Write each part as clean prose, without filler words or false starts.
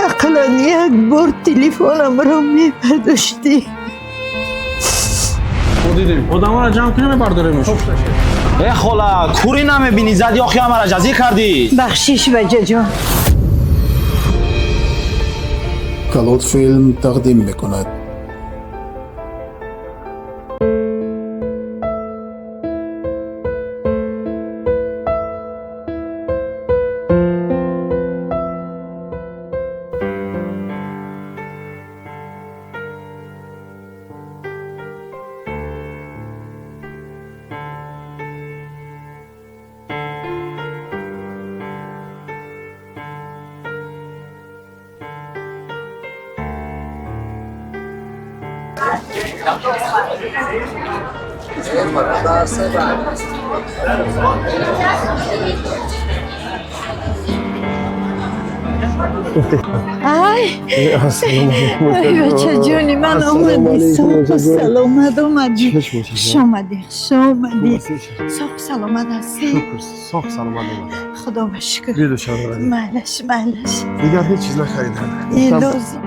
Ақаллан як бор телефонамро мебардоштӣ. Одаморо ҷамъ кунем, мебардоремш. Э хола, кӯрӣ намебинӣ, задӣ охи ҳамаро ҷазир кардӣ. Бахшиш, бачаҷон. Калот филм тақдим мекунад. Ай, ай, бачаҷони ман, омадӣ, соҳу саломат омадӣ. Хуш омадӣ, хуш омадӣ. Соҳу саломат ҳастӣ? Шукр, соҳ саломат омадам. Худо ба шукр. Бедушанбе. Майлаш, майлаш. Дигар ҳеҷ чиз нахаридам. Лозим.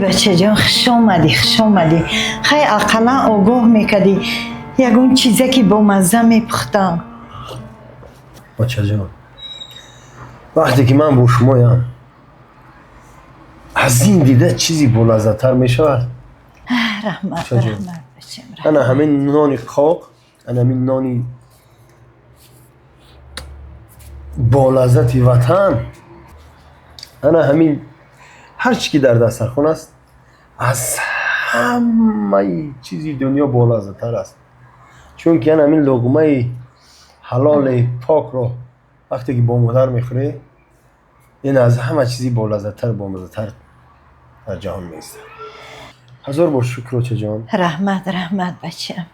Бачаҷон, хуш омадӣ, хуш омадӣ. Хай, ақаллан огоҳ мекардӣ, ягон чизе ки бомазза мепухтам. Бачаҷон, вақте ки ман бо шумоям, аз ин дида чизи болаззаттар мешавад? Раҳмат. Бачаҷон. Раҳмат, бачам. Ана ҳамин нони қоқ, ана ҳамин нони болаззати ватан, ана ҳамин ҳар чӣ ки дар дастархон аст, аз ҳамаи чизи дунё болаззаттар аст, чунки ана ҳамин луғмаи ҳалоли покро вақте ки бо модар мехӯрӣ, ин аз ҳама чизи болаззаттар, бомаззатар дар ҷаҳон меистад. Ҳазор бор шукр, очаҷон. Раҳмат, раҳмат, бачам.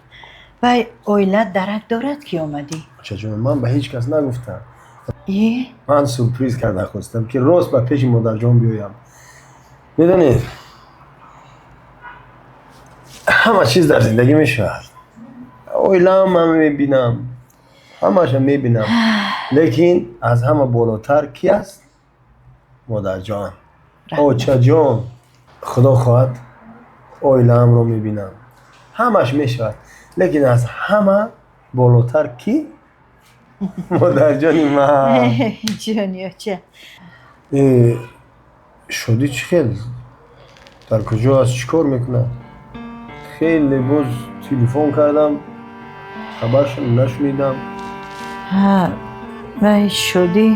Вай, оилат дарак дорад, ки омадӣ? Очаҷон, ман ба ҳеҷ кас нагуфтам. Е? Ман сюрприз карда хостам, ки рост ба пеши модарҷон биёям. Медонед, ҳама чиз дар зиндагӣ мешавад, оилаам ман мебинам, ҳамаша мебинам, лекин аз ҳама болотар ки аст? Модарҷон, очаҷон. Худо хоҳад, оилаамро мебинам, ҳамаш мешавад, лекин аз ҳама болотар ки? Модарҷони ман. Ҷони оча. Шодӣ чӣ хел, дар куҷо аст, чӣ кор мекунад? Хеле боз телефон кардам, хабаршо нашунидам. Ҳа, вай, Шодӣ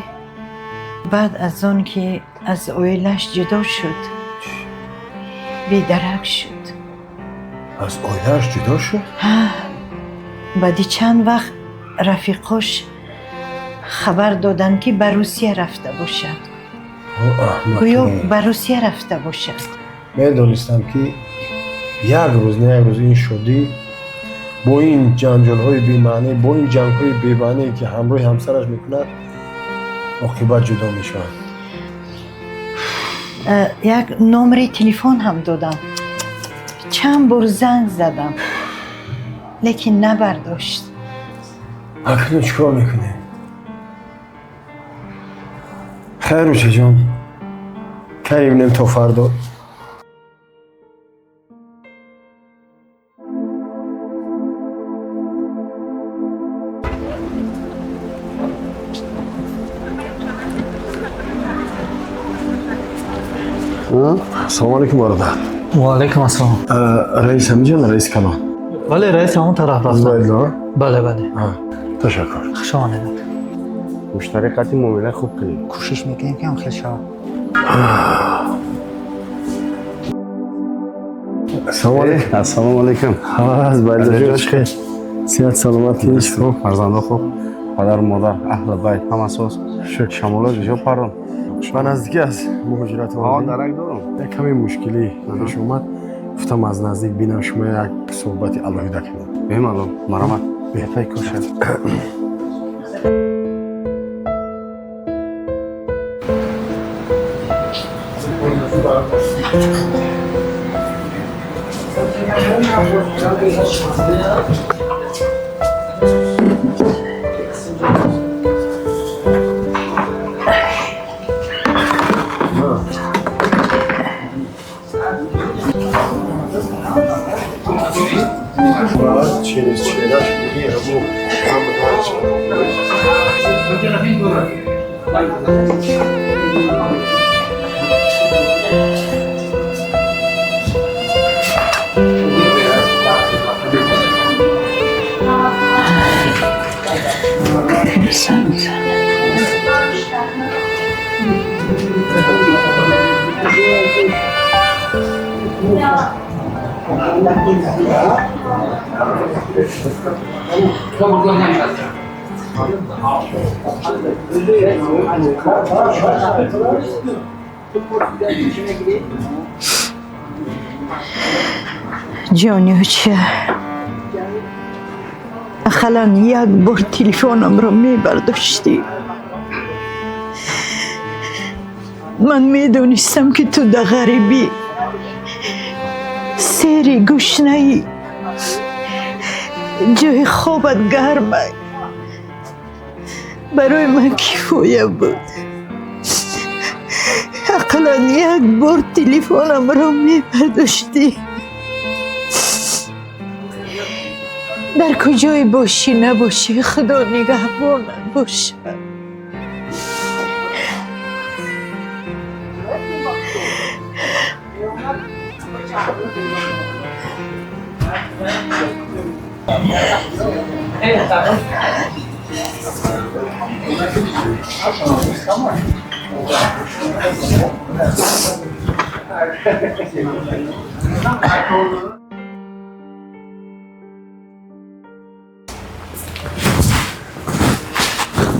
баъд аз он ки аз оилаш ҷудо шуд, бедарак шуд. Аз оилааш ҷудо шуд? Ҳа, баъди чанд вақт рафиқош хабар доданд, ки ба Русия рафта бошад. Гӯё ба Русия рафта бошад. Медонистам, ки як рӯз на як рӯз ин Шодӣ бо ин ҷанҷолҳои бемаънӣ, бо ин ҷангҳои бемаъне, ки ҳамроҳи ҳамсараш мекунад, оқибат ҷудо мешавад. Як номери телефон ҳам додам, чанд бор занг задам, лекин набардошт. Акнун чӣ кор мекунем? Хайр, очаҷон, кай бинем, то фардо. Ассалому алайкум, бародар. Ва алайкум ассалом. Раис ҳамиҷон, раис калон? Бале, раис ҳамон тараф рафта. Зубайдо? Бале, бале. Ташаккур. Хуш омадед. Муштари қатъи муомила хуб кунед. Кӯшиш мекунем, ки ҳам хел шавад. Ассалому алайкум. Ассалому алайкум. Зубайдо, чӣ хел, сиҳат, саломатӣ? Фарзандо хуб, падару модар, аҳли байт ҳама соз? Шамоло ҷо парон. Ба наздикӣ аз муҳоҷират омадем. Дарак дорам. Як каме мушкилӣ пеш омад, гуфтам аз наздик бинам шумо, як суҳбати алоҳида кунем. Бемалол, марҳамат. Беҳтар кӯшед. Ҷониюча, ақаллан як бор телефонамро мебардоштӣ. Ман медонистам, ки ту дар ғарибӣ, сери гушнаӣ, ҷои хобат гарма. Барои ман кифоя буд. Ақаллан як бор телефонамро мебардоштӣ. Дар куҷое бошӣ набошӣ, Худо нигаҳбонат бошад.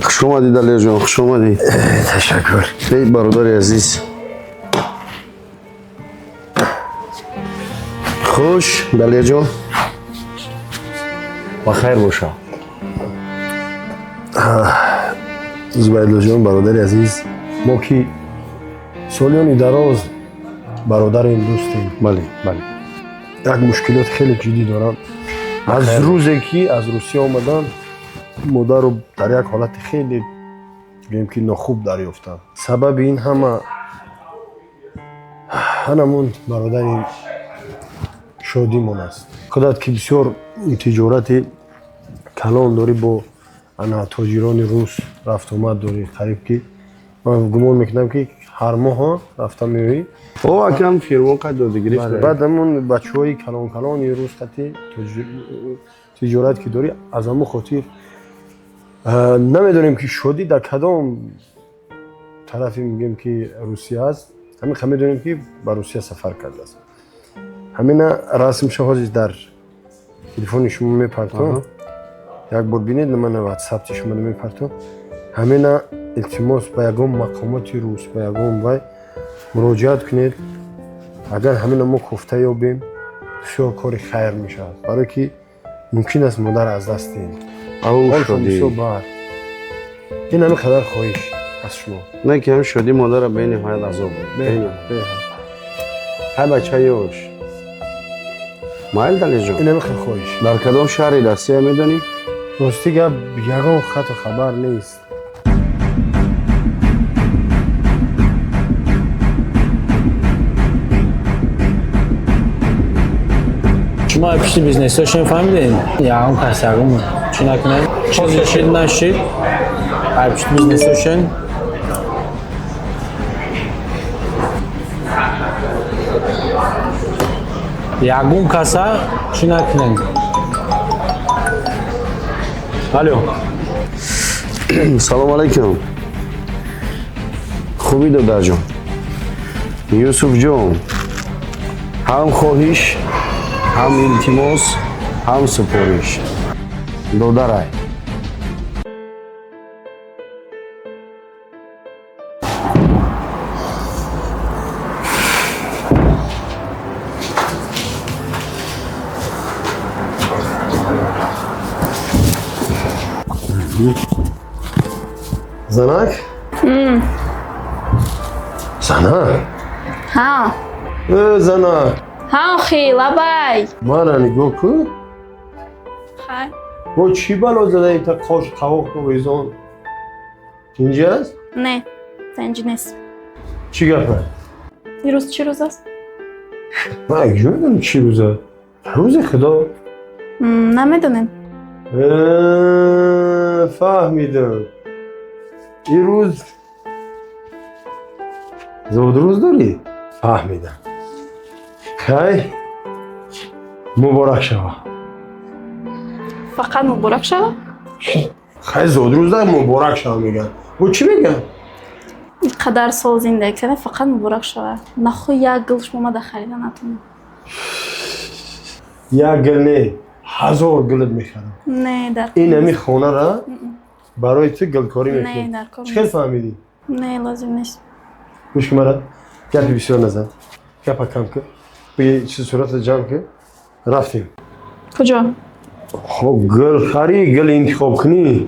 Хуш омадӣ, Далерҷон, хуш омадӣ. Ташаккур. Эй бародари азиз. Хуш, Далерҷон. Ба хайр боша. Зубайдуллоҷон, бародари азиз, мо ки солиёни дароз бародарем, дӯстем. Бале, бале. Як мушкилот хеле ҷиддӣ дорам. Аз рӯзе ки аз Русия омадам, модарро дар як ҳолати хеле гӯем ки нохуб дарёфтам. Сабаби ин ҳама ҳанамун бародари шодимон аст. Худат ки бисёр тиҷорати калон дорӣ, бо ана тоҷирони рус рафтуомад дорӣ, қариб ки ман гумон мекунам ки ҳар моҳ рафта меоӣ. О, акам фирмо қад дода гирифт. Баъд ҳамун бачаҳои калон-калони рус қати тиҷорат ки дорӣ, аз ҳамун хотир намедонем ки шодӣ дар кадом тарафе мегӯем ки Русия аст. Ҳамин ха медонем ки ба Русия сафар кардааст. Ҳамина расмша ҳозир дар телефони шумо мепартом. Як бор бинед, ман ватсапти шумо мепартом. Ҳамина илтимос ба ягон мақомоти рус, ба ягон вай муроҷиат кунед. Агар ҳамина мо кофта ёбем, бисёр кори хайр мешавад. Барое ки мумкин аст модар аз даст диҳем. Шодӣ. Ин ҳамин қадар хоҳиш аз шумо. Не ки ҳам шодӣ модарро бениҳоят азоб буд. Ҳай бача ёш. Майл, Далерҷон? Ин ҳамин қадар хоҳиш. Дар кадом шаҳри Россия медонӣ? Рости гап, ягон хату хабар нест. Шумо пишти бизнесҳошон фаҳмидем? Ягон кас ягон чӣ накунед, чизе шид нашид, ай пишти бизнесҳошон. Ягон каса чӣ накунед. Алло. Салом алайкум. Хубӣ, додарҷон? Юсуфҷон, ҳам хоҳиш, ҳам илтимос, ҳам супориш. Додарай. Занак? Занак? Ҳа. Э, занак. Ҳа, охи, лабай. Мана нигоҳ кун. Хай. Бо чӣ бало зада ин та қош қавоқ овезон? Тинҷи аст? Не, тинҷи нест. Чӣ гапа? Ирӯз чӣ рӯз аст? Ман якҷо медонам чӣ рӯза. Рӯзи Худо. Намедонем. Фаҳмидам. Ирӯз Зодрӯз дорӣ? Фаҳмидам. Хай, муборак шава. Фақат муборак шава? Хай, зодрӯз дар муборак шава мегӯянд. Бо чӣ мегӯянд? Ин қадар сол зиндагӣ кардем, фақат муборак шава. Нахо як гул шумо мада харида натонам. Як гул не, 1000 гулат мехарам. Не, дар Ин ҳами хонара барои ту гулкорӣ Не, мекунем. дар кор Чӣ хел нест. фаҳмидӣ? Не, лозим нест. Гӯш кун мара, гапи бисёр назан. Гапа кам кун. Бигӣ чиз сурата ҷамъ кун. Рафтем. Куҷо? Хоб, гул харӣ, гул интихоб кунӣ.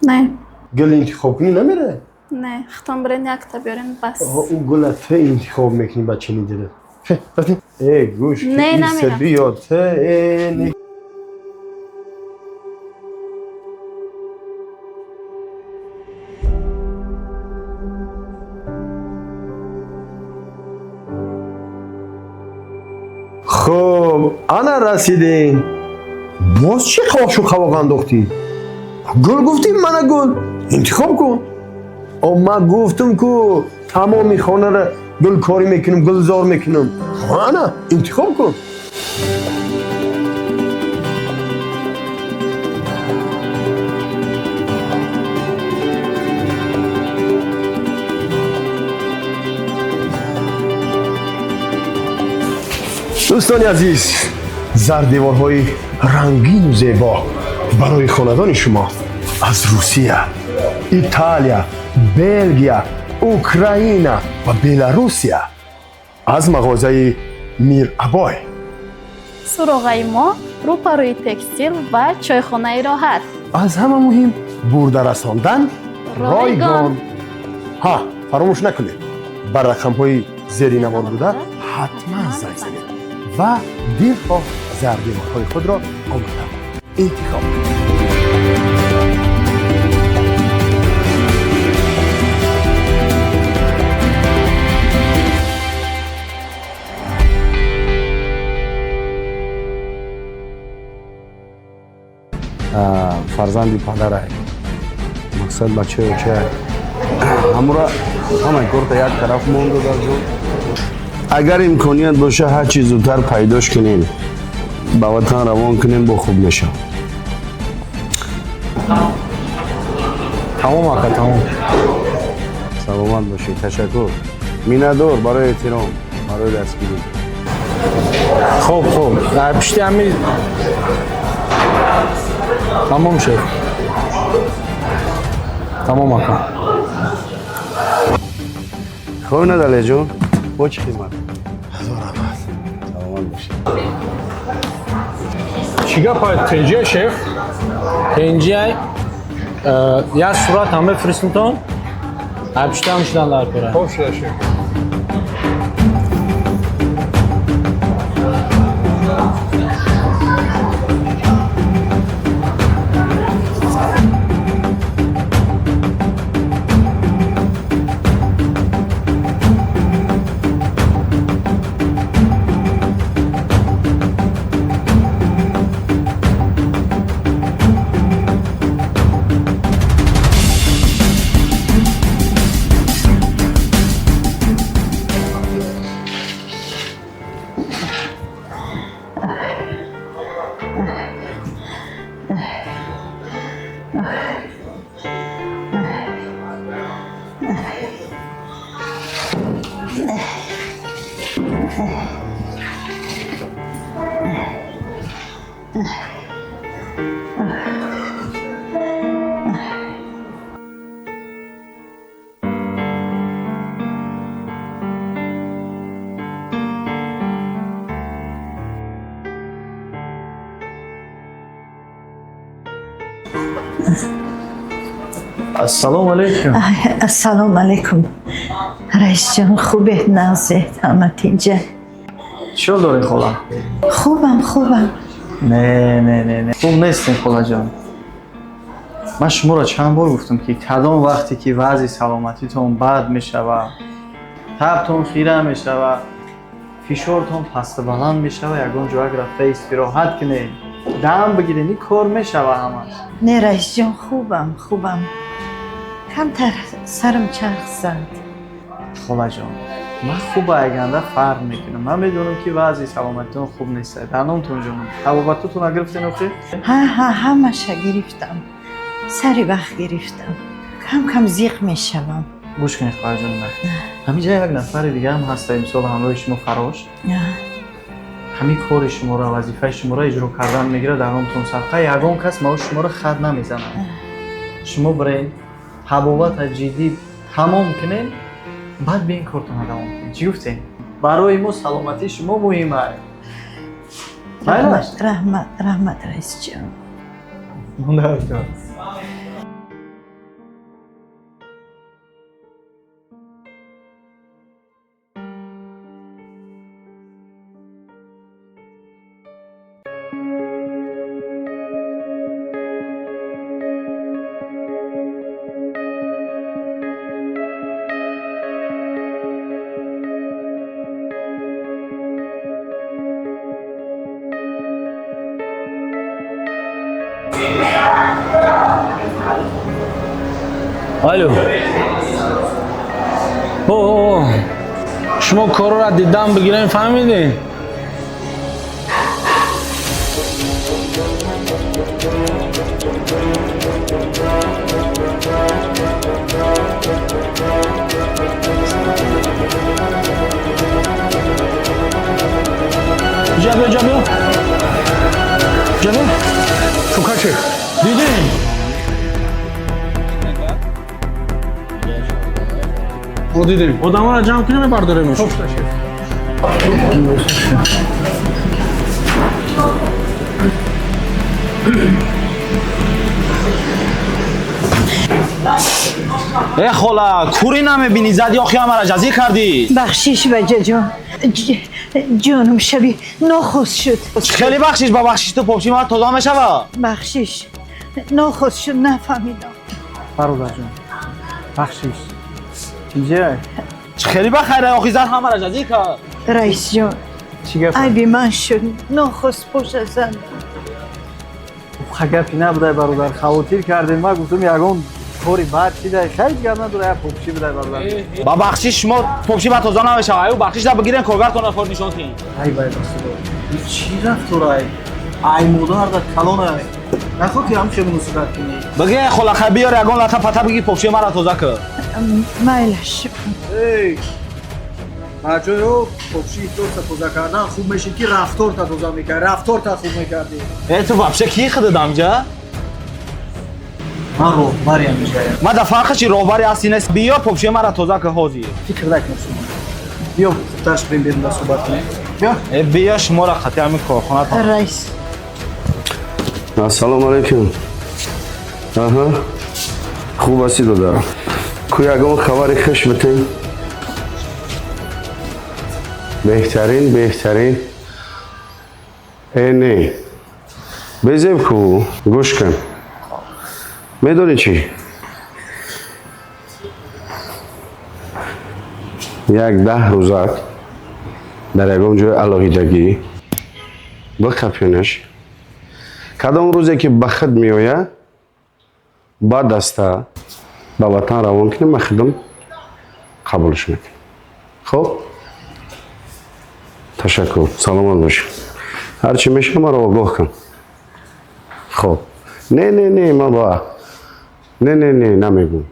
Не. Гул интихоб кунӣ намера? Не, хитон бирен якта биёрен бас. Ӯ гула ту интихоб мекунӣ ба чини дилат. Рафтем. Э, гӯш кун, Не, ин намерам. биё, ту, э, не. Хуб, ана расидем. Боз чӣ қошу қавоқ андохтӣ? Гул гуфтӣ, мана гул. Интихоб кун. О, ман гуфтам ку тамоми хонара гулкорӣ мекунам, гулзор мекунам. Ана, интихоб кун. Дӯстони азиз, зардеворҳои рангину зебо барои хонадони шумо аз Русия, Италия, Белгия, Украина ва Беларусия аз мағозаи Мир Абой. Суроғаи мо рӯпарӯи текстил ва чойхонаи роҳат. Аз ҳама муҳим, бурда расондан ройгон. Ҳа, фаромӯш накунед, ба рақамҳои зери навор буда ҳатман занг занед ва дилхоҳ зардеворҳои худро омода интихоб кунед. Фарзанди падарай, мақсад бачаи очай, ҳамура ҳамаи корта як тараф монду. Дар ҷо агар имконият боша, ҳар чи зудтар пайдош кунем, ба ватан равон кунем, бо хуб мешавад. Тамом, ака, тамом. Саломат бошед, ташаккур, миннатдор барои эҳтиром, барои дастгирӣ. Хуб, хуб, дар пишти ҳами тамом шуд. Тамом, ака. Хуб, Надалеҷон, бо чӣ хизмат? Ҳазор раҳмат. Саломат бошед. Чӣ гапа, тинҷия, шеф? Тинҷия, як сурат ҳам мефиристимтон. Дар пишти ҳам шудан дар кора. Хуб шуда, шеф. Ассалому алайкум. Ассалому алайкум. Раисҷон, хубед, нағзед, ҳама тинҷа? Чӣ ҳол доред, хола? Хубам, хубам. Не, не, не, не, хуб нестем, холаҷон. Ман шуморо чанд бор гуфтам, ки кадом вақте ки вазъи саломатитон бад мешавад, табтон хира мешавад, фишортон пасту баланд мешавад, ягон ҷояк рафта истироҳат кунед, дам бигиред, ин кор мешава ҳамаш. Не, раисҷон, хубам, хубам. Камтар сарам чарх зад. Холаҷон, ман хуб айганда фарқ мекунам. Ман медонам ки вазъи саломатитон хуб нест. Дар номтон ҷонам. Табобатотонро гирифтен охир? Ҳа, ҳа, ҳамаша гирифтам. Сари вақт гирифтам. Кам кам зиқ мешавам. Гӯш кунед, холаҷони ман. Ҳаминҷа як нафари дига ҳам ҳаста, мисол ҳамроҳи шумо фарош. Ҳамин кори шуморо, вазифаи шуморо иҷро кардан мегирад дар номтон садқа. Ягон кас маоши шуморо хат намезанад. Шумо бирен, табобата ҷиддӣ тамом кунед, баъд биен кортонро давом кунед. Чӣ гуфтем? Барои мо саломатии шумо муҳим аст. Раҳмат, раҳмат, раҳмат, раисҷон. Монда. Алло. О, шумо корро дидан бигирем, фаҳмидед? Ҷа биё, ҷа биё. Ҷа биё. Шукачи. Дидем. Дидем. Одамонро ҷамъ кунем, мебардоремш. Хуб шуда, шеф. Э хола, кури намебинӣ, зад ёхи ҳамара ҷазир кардӣ. Бахшиш, баҷаҷон. Ҷонум шаби нохост шуд. Хеле бахшиш, ба бахшиш ту попши ман тоза мешава. Бахшиш. Нохост шуд, нафаҳмидам. Бародарҷон, бахшиш. Инҷа хеле бахайр, охи зад ҳамара ҷазир кард. Раисҷон, чӣ гап? Айби ман шуд, нохост поша зад. Гапи набудай, бародар, хавотир кардем. Ман гуфтам ягон кори бад чидай, хеле гап надора, як попши будай, бародар. Ба бахшиш шумо попши ба тоза намешава. Аю бахшиш да бигирен, коргартонро кор нишон кунед. Ай вай, басудо. Ин чӣ рафторай? Ай модар да калонай. Нахо ки ҳамче муносибат кунӣ. Биги хола, хай биёр ягон лата пата биги попши мара тоза кун. Майлаш. Эй! Ба ҷои ӯ попши ифлоса тоза кардан хуб мешид ки рафторта тоза мекард, рафторта хуб мекардӣ. Э ту вообще ки худат амҷа? Ман роҳбариам инҷаям. Ман дар фарқи чи роҳбари ҳасти нест. Биёр попши мара тоза кун ҳозир. Фикр накун шумо. Биё хубтарш бирем берун да суҳбат кунем. Биё. Э биё шуморо қатъи ҳамин корхонатон. Раис. Ассалому алайкум. Аҳа. Хуб ҳастӣ, додар? Ку ягон хабари хуш битем? Беҳтарин, беҳтарин. Э не. Безеб ку, гӯш кун. Медонӣ чӣ? Як 10 рӯзак дар ягон ҷои алоҳидагӣ бихапёнаш. Кадом рӯзе ки ба худ меояд, ба даста ба ватан равон кунем, ман худам қабулш мекунам. Хоб? Ташаккур, саломат бош. Ҳар чӣ мешава маро огоҳ кун. Хоб. Не, не, не, ман ба не, не, не, намегӯм.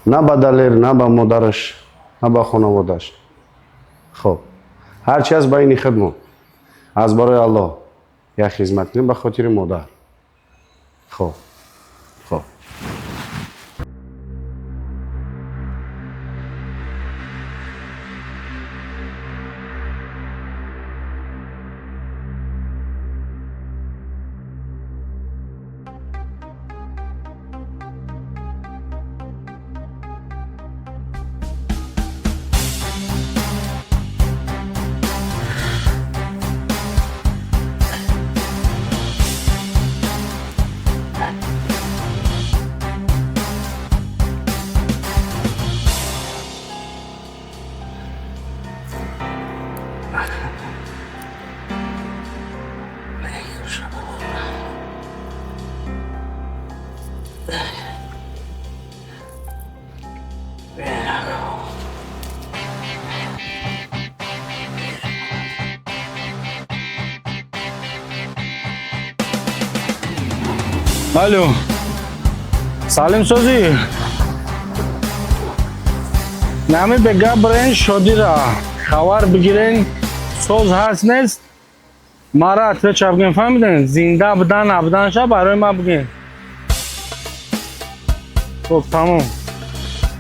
На ба Далер, на ба модараш, на ба хонаводааш. Хоб. Ҳар чи аз байни худмон. Аз барои Аллоҳ як хизмат кунем ба хотири модар. Хоб. Хоб. Алло. Салим созӣ? Нами бега бирен шодира. Хабар бигирен соз ҳаст нест? Мара отвеча бигин, фаҳмиден? Зинда будан набуданша барои ман бигин. Хуб, тамом.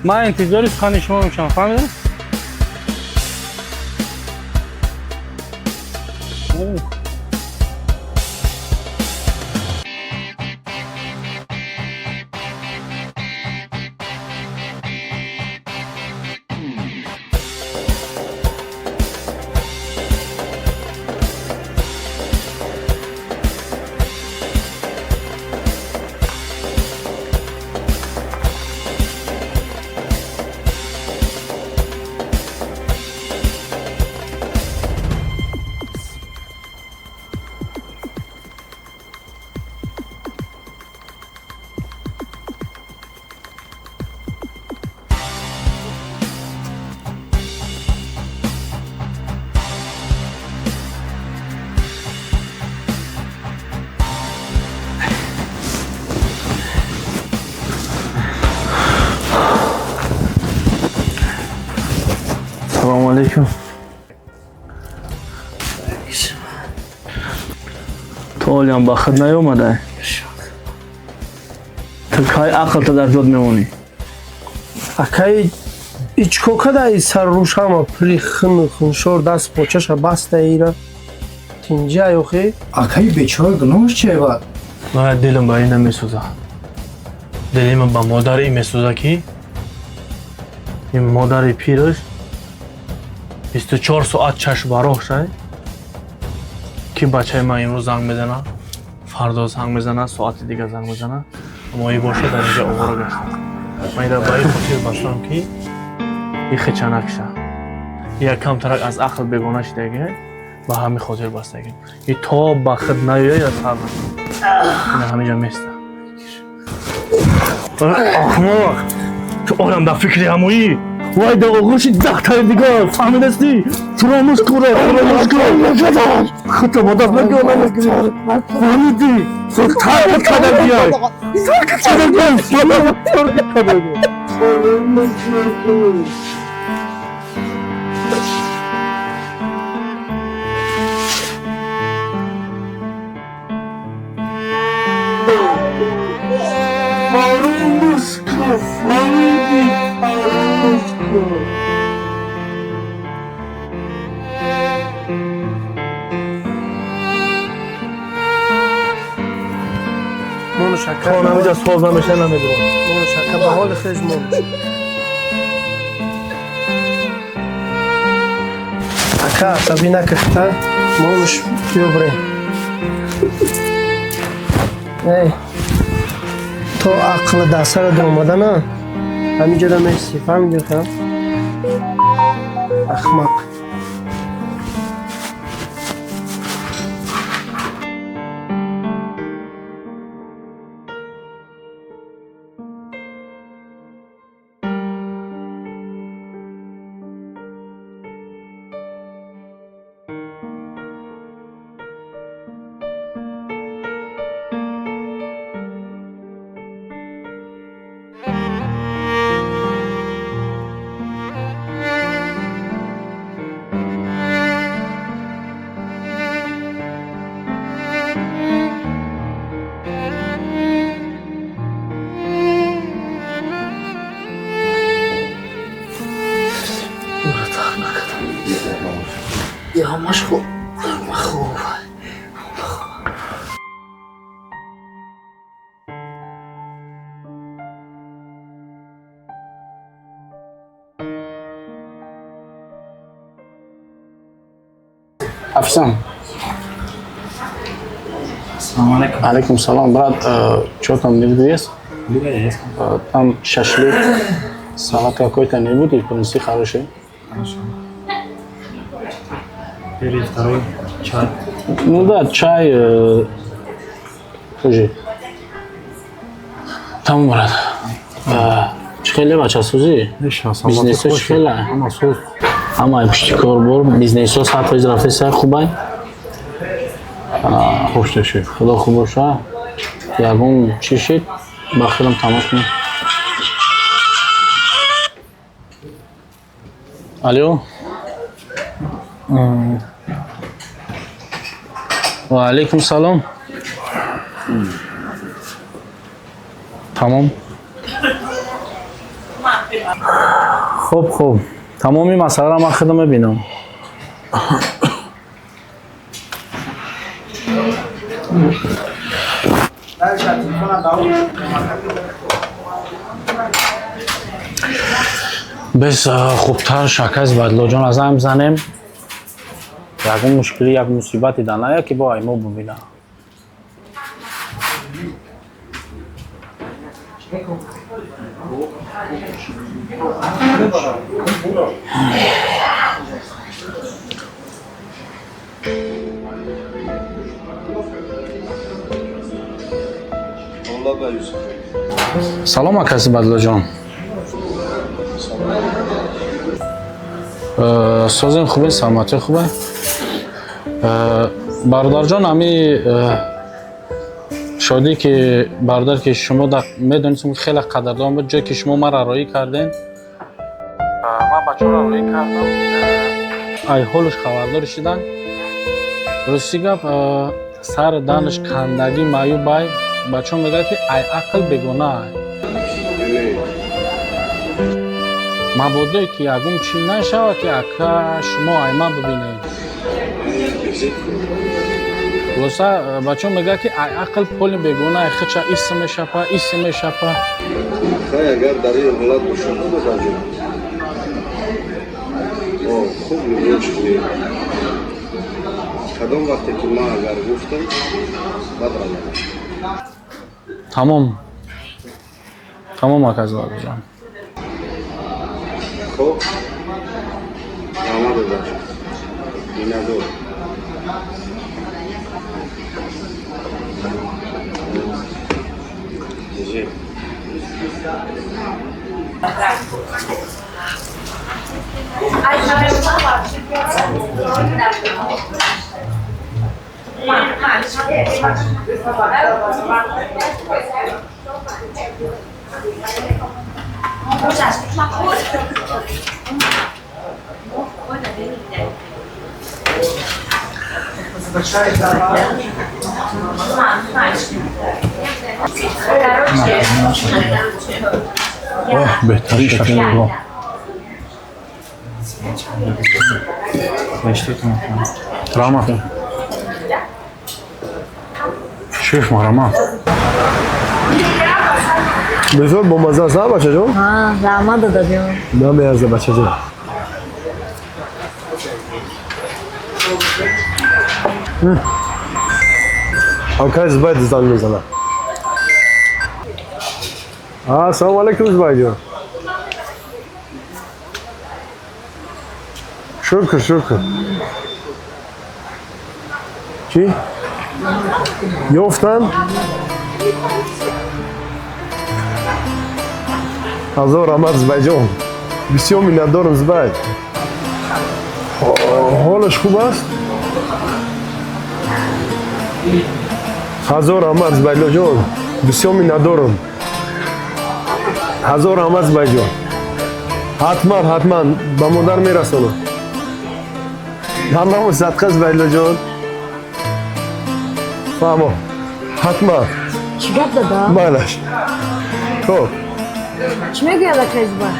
Ман интизори сухани шумо мешавам, фаҳмиден? Салому алейкум. Ту ҳолиам ба худ наёмадай? Ту кай ақлта дар ҷод мемонӣ? Акай, ичко кадай саррӯш ҳама пури хину хуншор, даст почаша баста ира тинҷа ёхи. Акаи бечора гуноҳш чева? Ман дилам ба ин намесӯза. Дили ман ба модари ин месӯза, ки ин модари пираш 24 соат чашм ба роҳ шай, ки бачаи ман имрӯз занг мезана, фардо занг мезана, соати дига занг мезана, аммо и боша дар инҷа овора гашта. Ман ира ба ин хотир бастам, ки и хечанак ша. Як камтарак аз ақл бегона шидаги, ба ҳамин хотир бастагим. И то ба худ наёяд, сар ина ҳаминҷа места. Ахмақ! Ту олам дар фикри ҳамоӣ. Вай дар оғӯши дахтари дигар, фаҳмидастӣ? Фуромӯш кура, фуромӯш кура. Худто ба даст нагир. Фаҳмидӣ? Тарк када биёй. Тарк када биёй. Тарк када биёй. Фаромӯш кун, фаҳмидӣ? Фаромӯш кун. Мону шака. То намиҷа соз намеша, намедурам. Мону шака, ба ҳоли хеш мону. Ака, асабӣ накахта, монуш биё бирем. Эй, то ақли дар сарат омадана, ҳаминҷода мести, фаҳмидӣ ха? Ахмақ. Ҳамаш хуб, хуб. Официант. Ассалому алейкум. Алейкум салом, брат. Что там не есть? Есть. Там шашлык, салат какой-то не будет, принеси хороший. Хорошо. Первый, второй, чай. Ну да, чай тоже. Тамом, брат. Чӣ хеле, бача, сӯзӣ? Бизнесо чӣ хеле? Ҳама соз. Ҳама пушти кор бор, бизнесо 100% рафтеса, хубай? Хуш ташриф. Худо хуб боша. Ягон чӣ шид, ба худам тамос кунем. Алло. Ва алайкум салом. Тамом. Хуб, хуб. Тамоми масъаларо ман худам мебинам. Бес хубтар шаказ Бадлоҷон аз ҳам занем. Ягон мушкилӣ, як мусибате дар ная ки бо аймо бубина. Салом, акаси Бадлоҷон. Созем хубе, саломатӣ хубе. Бародарҷон, ами шодӣ ки бародар ки шумо медонистем хеле қадрдон буд, ҷое ки шумо маро роӣ кардем, ман бачаро роӣ кардам, ай ҳолаш хабардор шидан. Рости гап, сар данаш кандагӣ маъюб ай, бачаҳо мегӯяд ки ай ақл бегона ай. Мабодое ки ягон чӣ нашавад ки ака шумо айма бибинед. Хулоса, бачаҳо мегӯяд ки ай ақл поли бегона ай, хича исм мешапа, исм мешапа. Хай, агар дар ин ҳолат бошад, додарҷон. Хуб мегӯяд шуди. Кадом вақте ки ман агар гуфтам, баъд равам. Тамом. Тамом, ака Зубайдуллоҷон. Хуб. Раҳмат, додарҷон. Миннатдор. Беҳтарин шашликҳо. Раҳмат. Шеф, марҳамат. Бисёр бомазза аст, а бачаҷон? Раҳмат, дадаҷон. Намеарза, бачаҷон. Акай Зубайд занг мезанад. Ассалому алайкум, Зубайдҷон. Шукр, шукр. Чӣ? Ёфтан? Ҳазор раҳмат, Зубайдҷон. Бисёр миннатдорам, Зубайд. Ҳолаш хуб аст? Ҳазор раҳмат, Зубайдуллоҷон. Бисёр миннатдорам. Ҳазор раҳмат, Зубайдҷон. Ҳатман, ҳатман ба модар мерасонам. Ҳамамо садқа, Зубайдуллоҷон. Фаҳмо. Ҳатман. Чӣ гап, дада? Майлаш. Хуб. Чӣ мегӯяд акай Зубайд?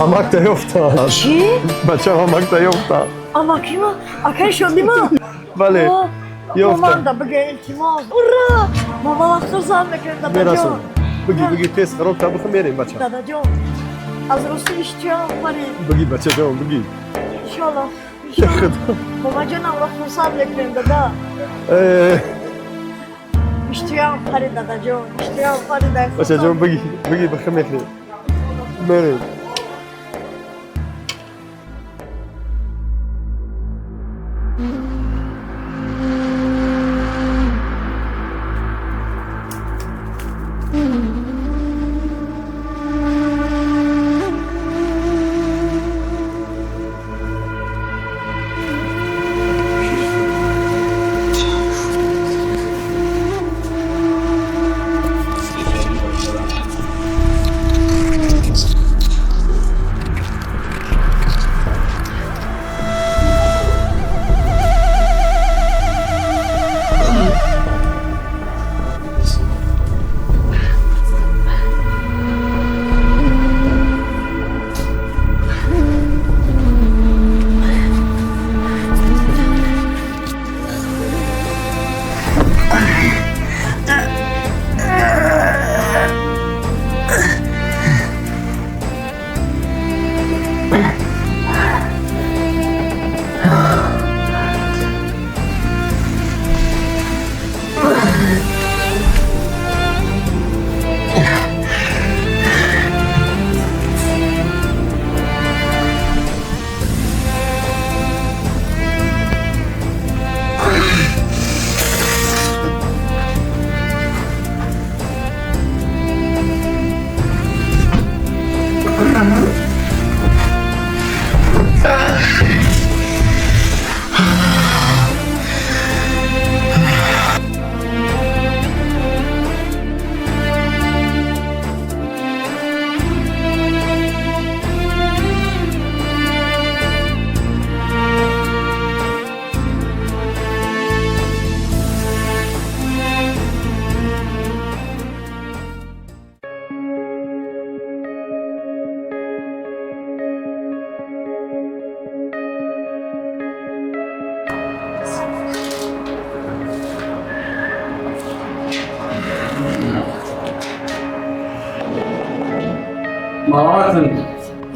Амакта ёфтам. Чӣ? Бачам амакта ёфтам. Амакима? Акай Шодима? Бале. Ёфтам. Маманда бигӯ, илтимос. Ура! Мамама хурсанд мекунем, дадаҷон. Бигӣ, бигӣ, тез хароб та бихӯ, мерем, бачам. Дадаҷон, аз рости иштиёқ парид. Бигӣ, бачаҷон, бигӣ. Иншолло, иншолло. Мамаҷонамро хурсанд мекунем, дада. Иштиёқ парид, дадаҷон, иштиёқ парид. Бачаҷон, бигӣ, бигӣ, бихӯ, мехӯрем. Мерем.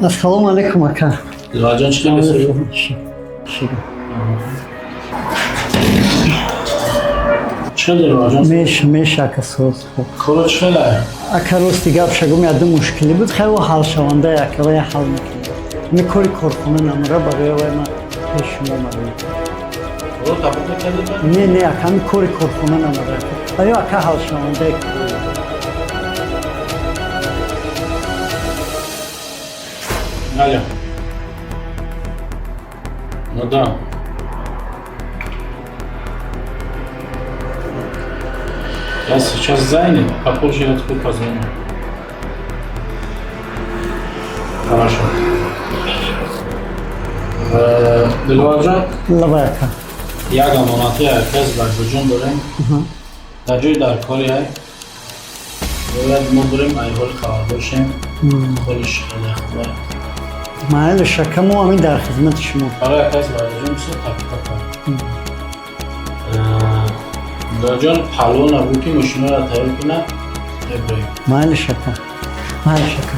Ассалому алайкум, ака. Диловарҷон, чӣ хел? Чӣ хел, Диловарҷон? Меш, меш, ака, соз. Коро чӣ хел? Ака, рости гап шагум, яду мушкилӣ буд, хай ҳалшаванда, ака, вай ҳал мекунем. Ми кори корхона намура, барои вай ман пеш шумо омадам. Коро табук накардед? Не, не, ака, ми кори корхона намура. Вай ака ҳалшаванда. Алло. Ну да. Я сейчас занят, попозже я тебе позвоню. Хорошо. Диловарҷон? Лабай, ака. Як амонати аказ барбаҷон дорем. Дар ҷои дар кори ай. Бояд мо бурем, ай ҳоли хабар бошем. Ҳолиш хеле хуб. Майли, ака, мо ҳамин дар хизмати шумо. Барои аказ барбаҷон бисёр таблика кард. Диловарҷон, палво набуд ки мошинаро тайёр кунад, мебурем. Майли, ака. Майли, ака.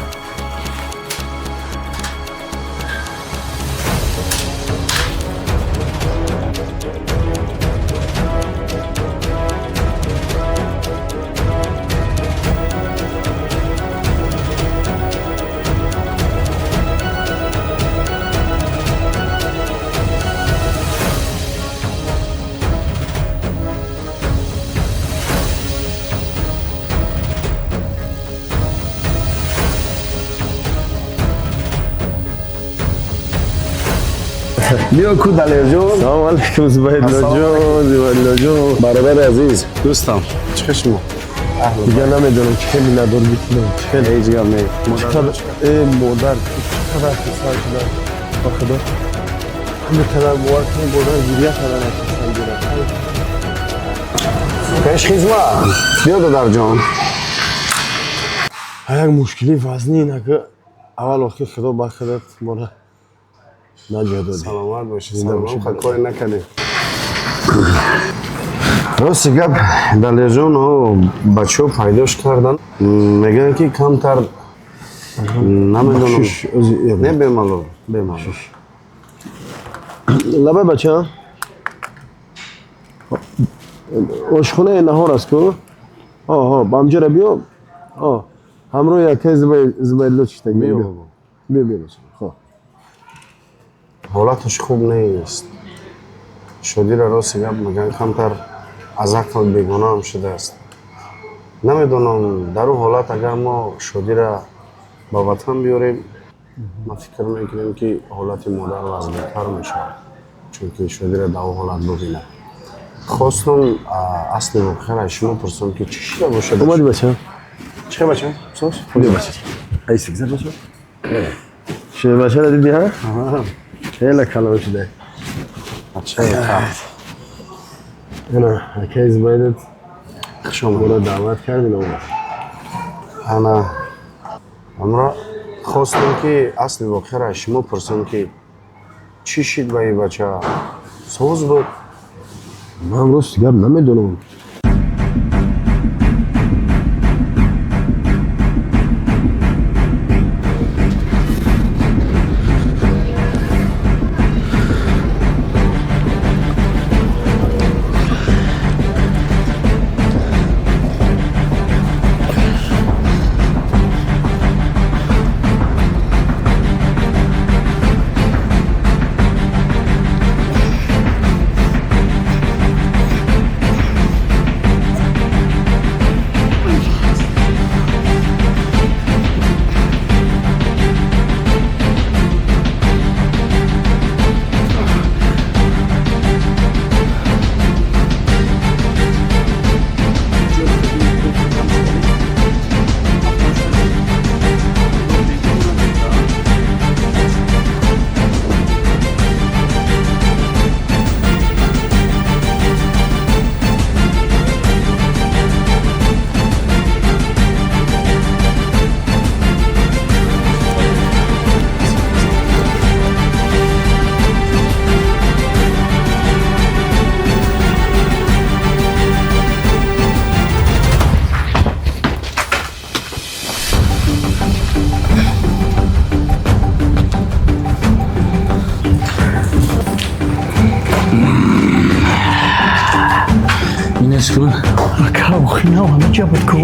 Биё ку, Далерҷон. Салом алейкум, Зубайдуллоҷон, Зубайдуллоҷон. Бародари азиз, дӯстам, чӣ хел шумо? Дигар намедонам чӣ хел миннатдор бикунам. Чӣ хел? Ҳеҷ гап не. Чӣ қадар э модар, чӣ қадар хурсанд шудам. Ба Худо. Ҳамин қадар бовар кунем, модар гиря кардан аз хурсандиро. Пешхизмат. Биё, додарҷон. Як мушкили вазнин ака. Аввал охир Худо ба худат мора наҷот додӣ. Саломат бошӣ, саломат, коре накардем. Рости гап, Далерҷон, бачаҳо пайдош кардан, мегӯянд ки камтар намедонам. Не, бемалол, бемалол. Лабай, бача. Ошхонаи наҳор аст ку? Оҳо, ба ҳамҷора биё. О, ҳамроҳи акаи Зубайдулло чиштаг. Биё, биё, биё. Хоб. Ҳолаташ хуб нест. Шодира, рости гап, мегӯянд камтар аз ақл бегонаам шудааст. Намедонам, дар ӯ ҳолат агар мо Шодира ба ватан биёрем, ман фикр мекунем ки ҳолати модар вазнинтар мешавад, чунки Шодира дар ӯ ҳолат бубинад. Хостам асли воқеаро аз шумо пурсам ки чӣ шуда бошад. Омадӣ, бача? Чӣ хел, бача? Соз? Биё, бача. Айси гузар, бача. Шербачаро дидӣ, ҳа? Хеле калон шуда. Ана акаи Зубайдат Хуш омадед. моро даъват кардин, омад. Ана амро хостам ки асли воқеаро аз шумо пурсам ки чӣ шид ба ин бача? Соз буд? Ман рости гап намедонам. Нав ҳамаҷа буд ку?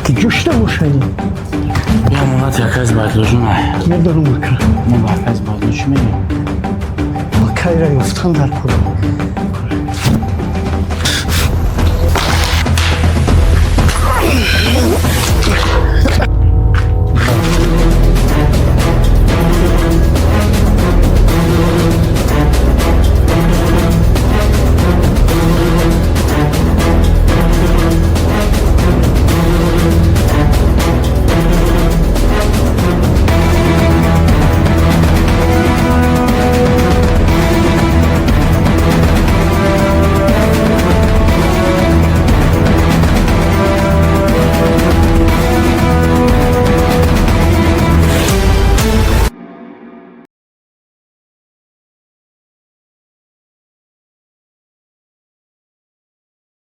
Ки ҷушта бошад. Амонат яказ байтлужун. Медонам, ака. Мо ба яказ байтлу чӣ мегӯем? Кайра ёфтан дар кор.